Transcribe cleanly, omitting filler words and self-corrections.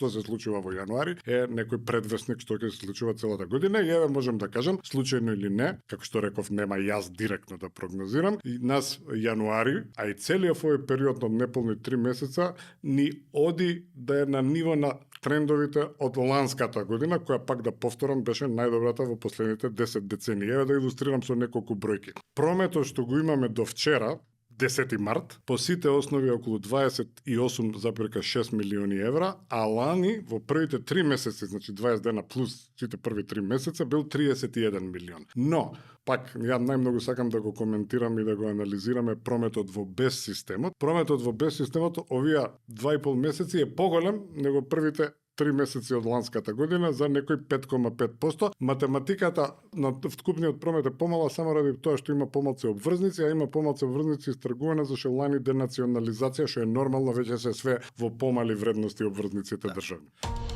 што се случува во јануари е некој предвесник што ќе се случува целата година и еве можам да кажам, случајно или не, како што реков, нема јас директно да прогнозирам, и нас јануари, а и целиот овој период од неполни 3 месеца ни оди да е на ниво на трендовите од ланската година, која пак да повторам беше најдобрата во последните 10 децении. Еве да илустрирам со неколку бројки. Прометот што го имаме до вчера, 10 март, по сите основи е околу 28,6 милиони евра, а лани во првите 3 месеци, значи 20 дена плюс сите први 3 месеца, бил 31 милион. Но, пак, ја најмногу сакам да го коментирам и да го анализираме прометот во без системот. Прометот во без системот овие 2,5 месеци е поголем него првите 3 месеци од ланската година за некој 5,5%. Математиката на вкупниот промет е помала само ради тоа што има помалку обврзници, а има помалку обврзници истргуване за што лани денационализација, што е нормално, веќе се све во помали вредности обврзниците државни.